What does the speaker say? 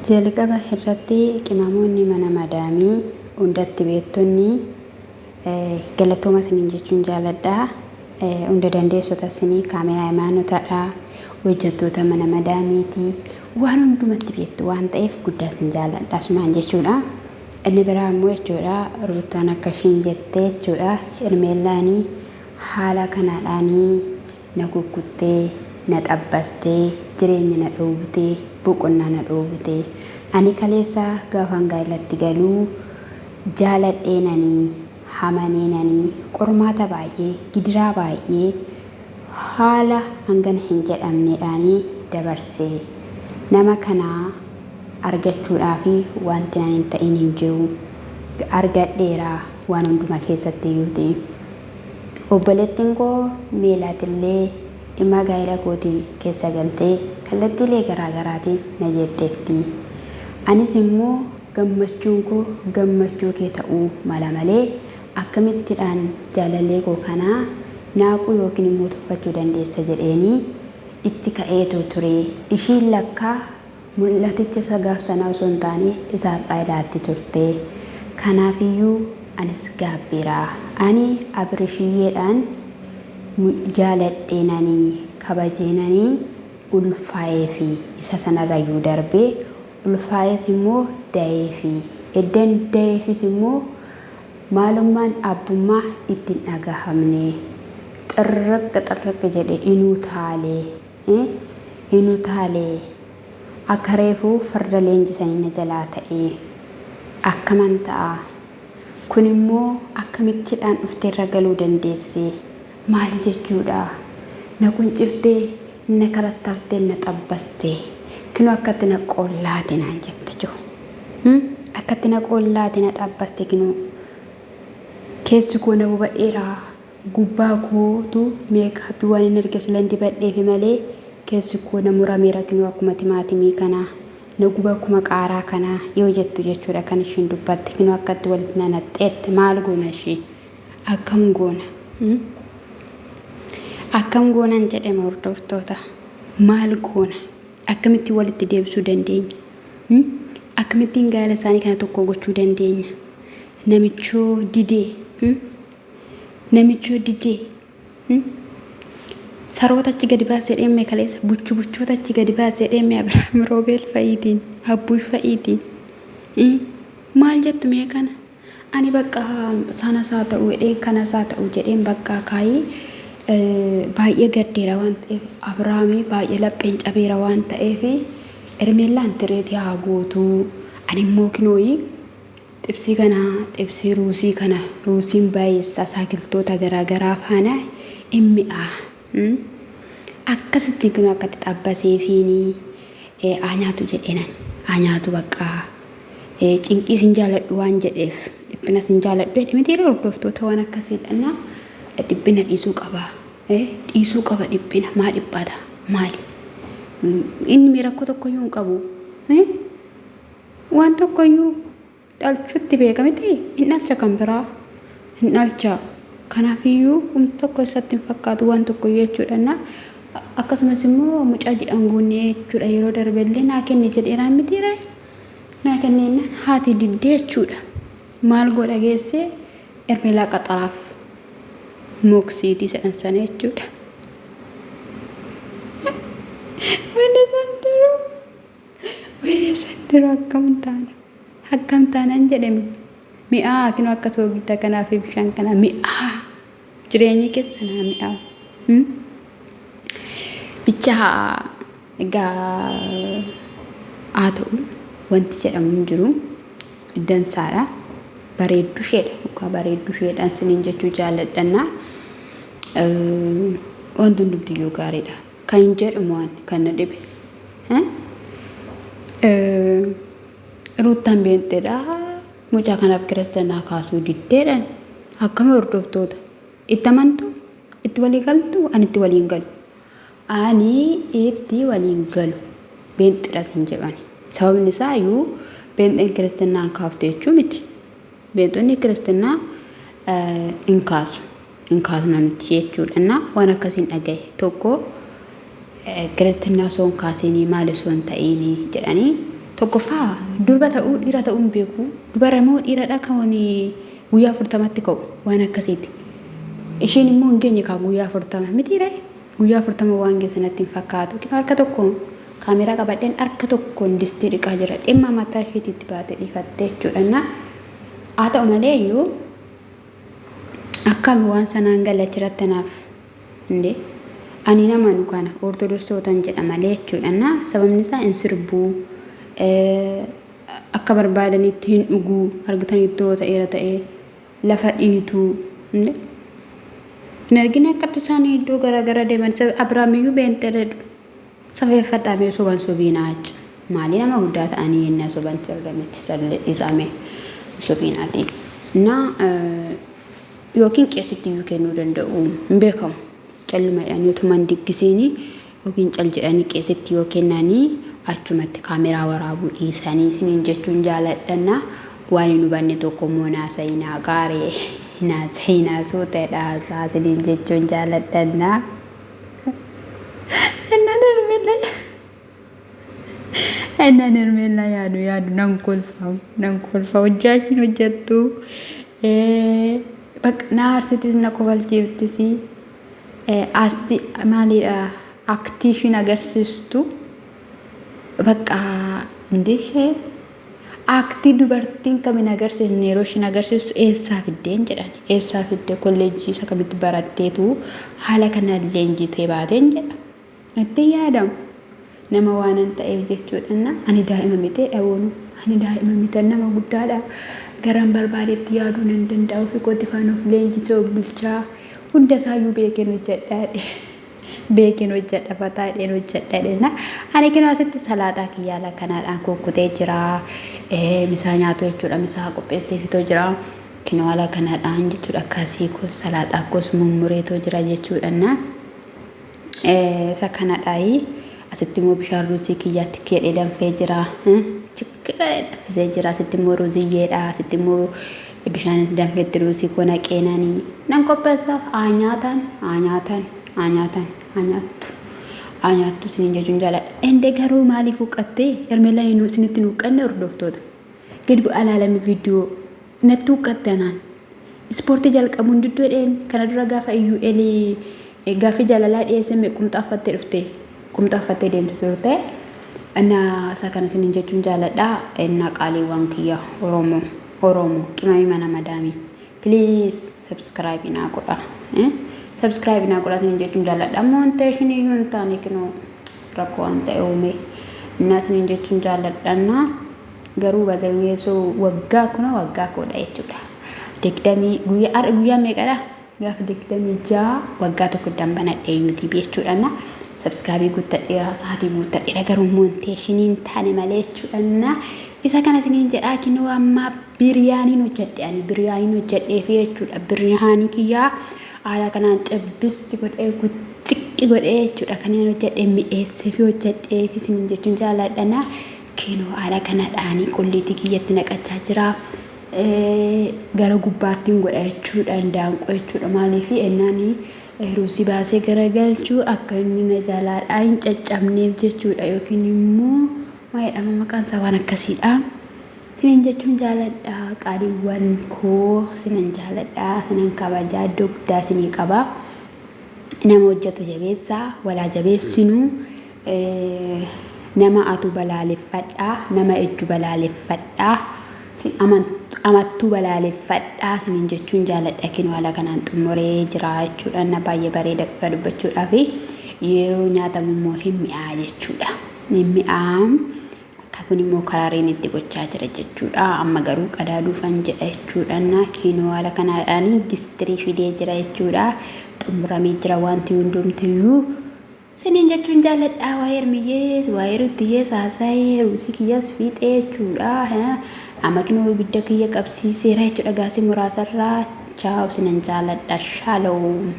Jalqaba irratti qimamoonni mana madaamii hundatti beektonni galatooma isiniin jechuun jaaladha. Hunda dandeessota isinii kaameeraamaanotadha. Hojjettoota mana madaamiiti. Waan hundumatti beektu waan ta'eef guddaa isin jaaladha asumaan jechuudha. Inni biraa immoo jechuudha Ruuttaan akka ishiin jette jechuudha Hermeellaanii haala kanaadhaanii na kukkuttee, na xabbastee, jireenya na dhoowwitee, boqonnaa na dhoowwite. Ani kaleessa gaafan gaa'ilatti galu jaaladheenani, hamaneenani, qormaata baay'ee, gidiraa baay'ee haala hangana hin jedhamneedhaani dabarse. Nama kana argachuudhaaf wanti nan hin ta'in hin jiru. Argadheera waan hunduma keessattiyyuuti. Obboleettiin koo Meelaatillee dhimma gaa'ela kootii keessa galtee kallattiilee garaa garaatiin na jeeqxeetti. Anis immoo gammachuun koo gammachuu kee ta'uu mala malee akkamittidhaan jaalallee koo kana naaquu yookiin immoo tuffachuu dandeessa jedheenii itti ka'eetu ture. Ishiin lakkaa Mul'aticha isa gaaf sanaa osoo hin taane isa har'aa ilaalti turte. Kanaafiyyuu anis gaabbeera. Ani Abrishiyyeedhaan jaaladheenani, kabajeenani ulfaa'eefi. Isa sanarrayyuu darbee ulfaa'ees immoo da'eefi. Eddan da'eefis immoo maalummaan abbummaa itti hin dhagahamne. Xirriq xirriq jedhe inuu taale. Hin utaale. Akka reefu farda leenjisanii na jalaa ta'e. Akkaman ta'a? Kun immoo akkamittidhaan dhuftee irra galuu dandeesse? Maal jechuudha? Na qunciftee, na karattaftee, na xabbaste. Kinoo akkatti na qollaate naan jette jiru. Akkatti na qollaate na xabbaste kinoo. Keessi koo na boba'eera. Gubbaa kootu meekaappii waan hin arge silan dibadheefi malee keessi koo na murameera kinoo akkuma timaatimii kanaa na guba akkuma qaaraa kanaa yoo jettu jechuudha kan ishiin dubbatte kinoo akkatti walitti na naxxeette maal goona ishii akkam goona akkam goonan jedheme hordoftoota maal goona akkamittiin walitti deebisuu dandeenya akkamittiin gaa'ela isaanii kana tokko gochuu dandeenya namichoo didee Namichoo didee. Saroota achi gadi baas jedheen mee kaleessa buchu buchoota achi gadi baas jedheen mee Abiraam Roobeel fa'iitiin Abbuush fa'iitiin. Maal jettu mee kana? Ani bakka sanas haa ta'u jedheen kanas haa ta'u jedheen bakka kaayii baay'ee gaddeera waan ta'eef Abiraamii baay'ee lapheen cabeera waan ta'eef Hermeellaan tireetii haa gootuu ani immoo kinooyii Xibsii kana xibsii ruusii kana ruusiin baay'eessa asaakiltoota garaa garaa faana in mi'aa. Akkasitti kun akkatti xabbaseefiini haa nyaatu jedheen ani. Haa nyaatu baqqaa. Cinqii sin jaaladhu waan jedheef dhiphina sin jaaladhu jedhe miti yeroo hordoftoota waan akkasiidha. Dhiphina dhiisuu qaba. Dhiisuu qaba dhiphina maa dhiphata maali? Inni rakkoo tokkoyyuu hin qabu. Waan tokkoyyuu dhalchutti beeka miti hin dhalcha kan biraa hin dhalcha kanaafiyyuu humti tokko isatti hin fakkaatu waan tokkoyyuu jechuudha na akkasumas immoo mucaa ji'an guunnee jechuudha yeroo darbellee naa kenni jedheeraan mitiire naa kenneennan haati diddee jechuudha maal godha geessee ermeelaa qaxaraaf moksiitii jedhan sana jechuudha. Wanda sandaroo. Wayii sandiro akkam taana akkam taanan jedhemi mi'aa kinoo akka soogidda kanaa fi bishaan kanaa mi'aa jireenyi keessa naa mi'aa bichaa egaa haa ta'u wanti jedhamu hin jiru dansaadha bareeddu isheedha dhugaa bareeddu isheedhaan siniin jechuu jaalladhanna wanti hundumtiyyuu gaariidha. Kan jedhumu an kan na dhibe. Ruuttaan beenxeedha. Mucaa kanaaf kiristinnaa kaasuu diddeedhaan. Akkami hordoftoota? Itti amantu? Itti walii galtu? Ani itti waliin galu. Ani itti waliin galu. Beenxeedhas hin jedhu ani. Sababni isaa iyyuu beenxeen kiristinnaa hin kaaftu jechuu miti. Beenxonni kiristinnaa hin kaasu. Hin kaasna nuti jechuudha. Na waan akkasiin dhagaye tokko kiristinnaa osoo hin kaasinii maal osoo hin ta'iinii jedhanii Tokkoffaa durba ta'uu dhiira ta'uu hin beeku. Dubara moo dhiiradha kan guyyaa 40tti ka'u waan akkasiiti. Isheen immoo hin geenye kaa guyyaa 40 mitiiree? Guyyaa 40 waan geesse natti hin fakkaatu. Harka tokkoon kaameeraa qabadheen harka tokkoon distii dhiqaa jira. Dhimma mataa isheetiitti baate dhiifattee jechuudha. Haa ta'u malee iyyuu akkami waan sanaan galle achirratti anaaf indee ani nama nu kana ortodoksootan jedha malee jechuudha. Na sababni isaa hin sirbuu, akka barbaadanitti hin dhuguu, argitanitti yoo ta'eera ta'ee lafa dhiituu indee hin argine akkatti isaan iddoo garaagaraa deeman. Abiraamiyyuu beenxeedha. Safeeffadhaa mee soban sobiinaa acc maalii nama guddaa ta'anii yennaa soban sirra miti sallee dhiisaa mee sobiinaatii na yookiin qeesitti iyyuu kennuu danda'u hin beekamu calluma jedhanii utuma hin diggisiini yookiin cal jedhanii qeesitti yoo kennanii achumatti kaameraa waraabuu dhiisanii isiniin jechuun jaaladhanna waan hin hubanne tokko immoo naasayinaa gaaree naasayinaa suutedha haasaa isiniin jechuun jaaladhanna. Innaan Hermeellaa Innaan Hermeellaa yaadu yaadu nan kolfa nan kolfa hojjaa ishiin hojjettu bakka na aarsitis na kofalchiiftis asti maalidha aktii ishiin agarsiistu bakka indee Aaktii dubartiin kam hin agarsiisne yeroo ishiin agarsiistu eessaa fiddeen jedhan. Eessaa fidde kolleejjii isa kamitti baratteetu haala kanaan leenjitee baateen jedha. Itti hin yaadamu. Nama waanan ta'eef jechuudha. Ani daa'ima miti dhabuunu. Ani daa'ima miti nama guddaadha. Garan barbaadetti yaaduu nan danda'a. Ofii kootti faana of leenjisee of bulchaa. Hunda isaayyuu beekeen hojjedha. Beekeen hojjedha fataa jedheen hojjedha jedheen. Ani kinoo asitti salaaxaa kiyya haala kanaadhaan kukkutee jira. Misaa nyaatu jechuudha. Misaa qopheessee fitoo jira. Kinoo haala kanaadhaan jechuudha. Akkasii koos salaaxaa koos mummureetoo jira jechuudha. Na isa kanadhaayi. Asitti immoo bishaan ruuzii kiyyaatti jedhee danfee jira. Chikki godhee danfisee jira. Asitti immoo ruuziyyeedha. Asitti immoo bishaanis danfetti ruuzii koo naqeenanii nan qopheessa. Haa nyaatan, haa nyaatan, haa nyaatan, haa nyaattu. Haa nyaattu isiniin jechuun jaaladha. Ende garuu maaliif huqqattee? Hermeellaan inni isinitti hin huqqanne hordoftoota. Gadi bu'aa ilaalame viidiyoo natti huqqatte anaan. Ispoortii jalqabuun didduu jedheen kana dura gaafa iyyuu elii gaaffii jaalalaa dhiyeessee qumxaa uffattee dhufte. Qumxaa uffattee deemte turte. Innaa isa kana isiniin jechuun jaaladha. Innaa qaaliiwwan kiyya Oromoo. Oromo qimamii mana madaamii please subscribe naa godha subscribe naa godha isiniin jechuun jaalladha monteeshin iyyuu hin taane kinoo rakkoo waan ta'e uume innaa isiniin jechuun jaalladha innaa garuu bazaweesoo waggaa kuna waggaa koodha jechuudha digdamii guyyaa har'a guyyaa meeqadha Gaafa 26 waggaa tokko iddaan banadhe YouTube jechuudha na subscribe guuttadheera sa'aatii guuttadheera garuu monteeshinii hin taane malee jechuudha na isa kana isiniin jedhaa kinoo ammaa biriyaaniin hojjedhe ani biriyaaniin hojjedhee fi jechuudha biriyaanii kiyyaa haala kanaan xibbisti godhee gucciqqi godhee jechuudha kan inni hojjedhe mi'eessee fi hojjedhee fi isiniin jechuun jaaladha na kinoo haala kanadhaanii qulliitii kiyyatti naqachaa jira. Gara gubbaattiin godha jechuudha indaanqoo jechuudha. Maaliif ennaan ruuzii baasee garagalchu akka inni na jalaadhaa hin caccabneef jechuudha yookiin immoo maal jedhama maqaan isaa waan akkasiidha. Sinin jechuun jaaladha qaaliiwwan koo sinan jaaladha sinan kabajaa iddoo guddaa sinii qaba. Nama hojjetu jabeessaa walaa jabeessinu nama atu balaaleffadhaa nama ejju balaaleffadhaa. Amattuu balaaleffadhaa isiniin jechuun jaaladha. Kinoo haala kanaan xumuree jira jechuudha. Na baay'ee bareeda dhugaa dubbachuudhaaf yeroo nyaatamu immoo hin mi'aa jechuudha. Hin mi'aa. Akka kun immoo karaariin itti gochaa jira jechuudha. Amma garuu qadaaduufan jedha jechuudha. Na kinoo haala kanaadhaan distirii fidee jira jechuudha. Xumuramee jira wanti hundumtiyyuu. Siniin jechuun jaalladhaa waa'ee Hermiyyees waa'ee Ruttiyyees haasa'ee ruusii kiyyas fiixee jechuudha. Amma kinoo ibidda kiyya qabsiiseera jechuudha gaasii muraasarraa. Chaaw sinan jaaladha. Shalom.